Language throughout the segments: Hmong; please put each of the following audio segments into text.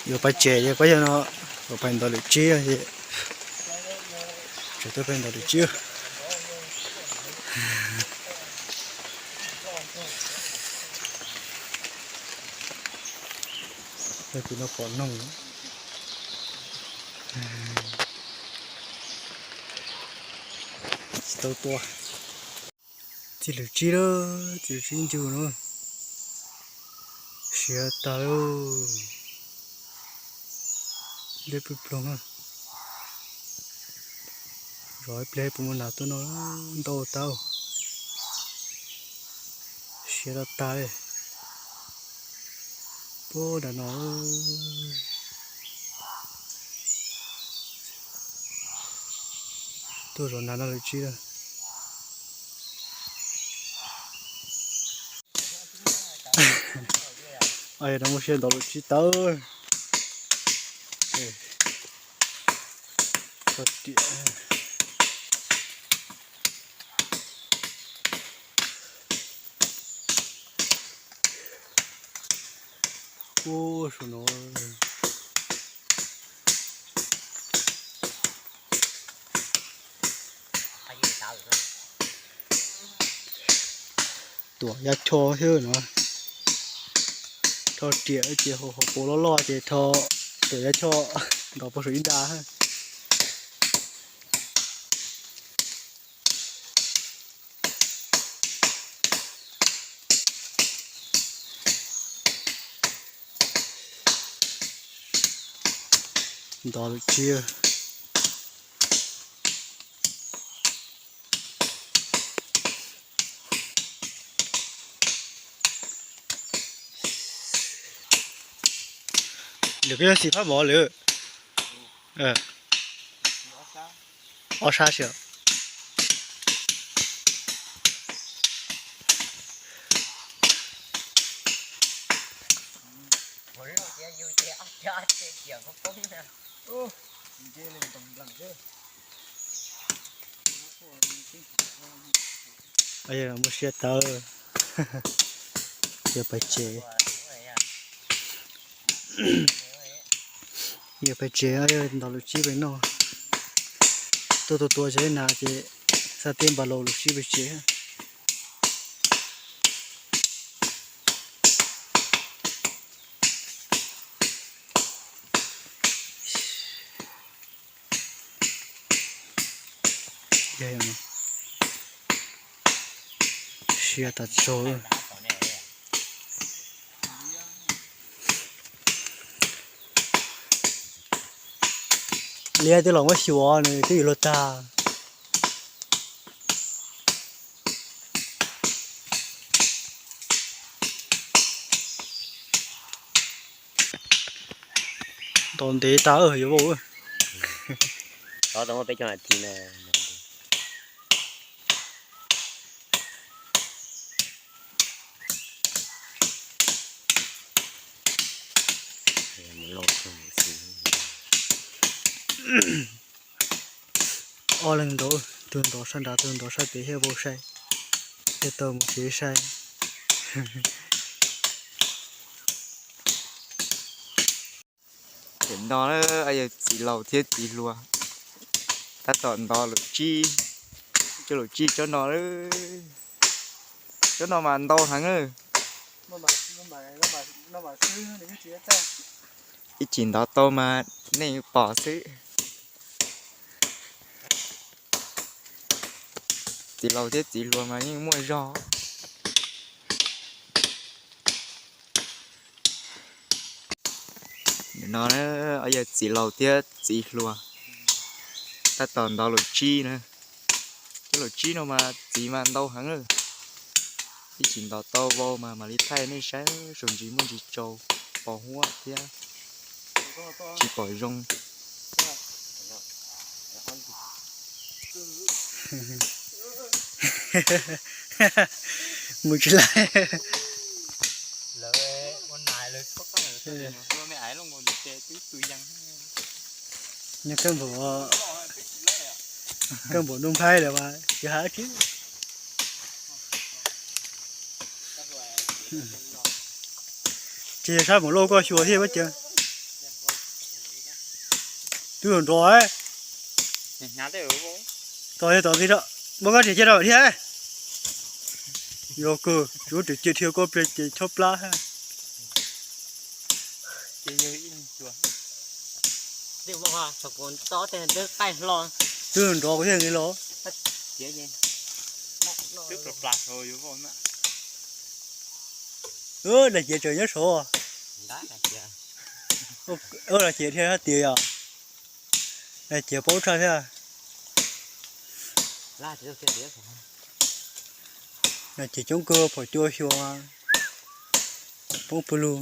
Yuav pais tsev ces pab yog no, yuav pais ntov lwm tsib ces, tseem tuaj pais ntov lwm tsib. Yog tus no pom noog tsis tau tua. Txiv lwm tsib lawm, txiv lwm tsib ncw no. Siav tas lawm. Liab ploog ploog na. Zov ib pliag puas muaj nas tuaj no, ntau tau. Siav tas tas li. Puag nram no. Tuaj zov nas no lwm tsib lawm. Yog no muaj siab ntov lwm tsib tawb. Tso riam. Ua saum no. Tuam yab choj xwb no. Rho riam ces hauv paus loj loj ces rho tuam yab choj ntov pov saum ib nra. Ntov lwm tsib. Lwm koj yog xim phab mov lwm. Ob sab xwb. Muaj siab tawv. Yuav pais tsev. Yuav pais tsev, ntov lwm tsib pais noj. Tuaj tua tua tsis nas ces xa tij npas laus lwm tsib pais tsev. Siab tas zog. Liab twb los muab xyuas nws twb yuav luag tag. Ntaus ntev tas yuav vau. Tov tau muaj peb caug nas this na. Ob leeg ntaus, tus ntov sab nrad tus ntov sab pem thiaj vau sai, thiaj tau mus tsev sai. Tam no yog txiv laus thiab txiv hluas tab tom ntov lawm tsib, coj lawm tsib tsob no, tsob no mas ntau heev na. Ib chim ntov tau mas nej pom xwb. Txiv laus thiab txiv hluas mas yeej muaj zog. Nim no yog txiv laus thiab txiv hluas tab tom ntov lawm tsib na. Cov lawm tsib no mas txiv mas ntau heev lawm. Ib chim ntov tau vau mas mam li thaij nej saib, saum ntsis muaj ntsis tsau, pos huab thiab tsis pom zoo. Mus tsis laij. Nyob kawg npaum, kawg npaum ntuj nplhaib lawm mas tsis hais dab tsi. Ces yog sab npaum lauj koj xyuas thiab ua cas. Twb nrov, tos yog tom ntxiv, muab koj riam cia rau thiab. Yog kawg, tsuav riam cia dhia koj pliag ces chob plab. Twb nrov kuv thiaj li los. Daim ciav tseem nyob saud. Daim ciav dhia tias yog, daim ciav paub tshaj thiab. Daim ciav coob kawg, phom cua xyuas poob pw lug.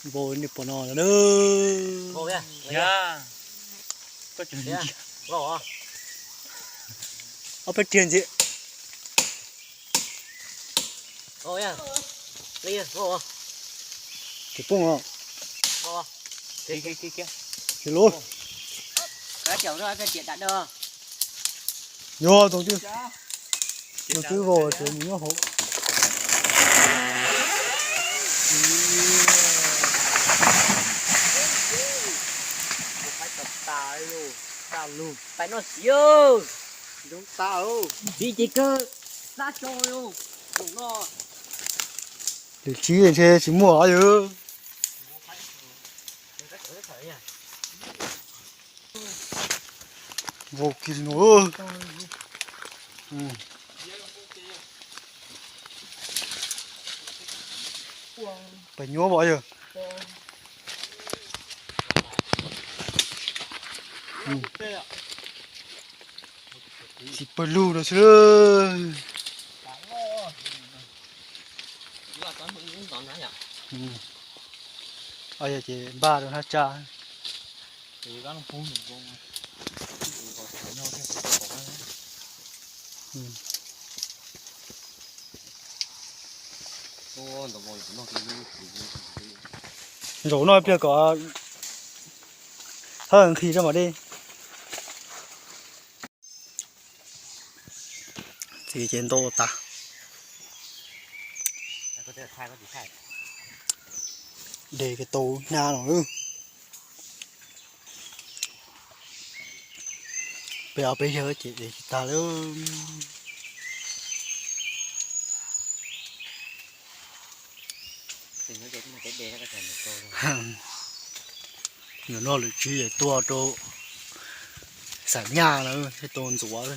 Npau nej pom no na. Ob peb riag ntxiv. Tsis poob os. Tsis lub. Yog tus twb, tus twb vau ces mus nyob hauv. Pais no siv, siv ces kawg, xab tso no. Lwm tsib ntshe tsis muaj yog. Vau kiag li no. Pais nyuaj pom yog. Tsis pawg lug no xwb. Yog ces npaj rau hnab tsa. Zaum no pliag kom thawj nqhis rau mam de. Txiv ces ntau tas. De tau hnab no. Peb ob peb yawg ces de tsis tag lawm. Nws noj lwm tsib es tuaj rau xam nyaj na, thiaj tau ntxuav.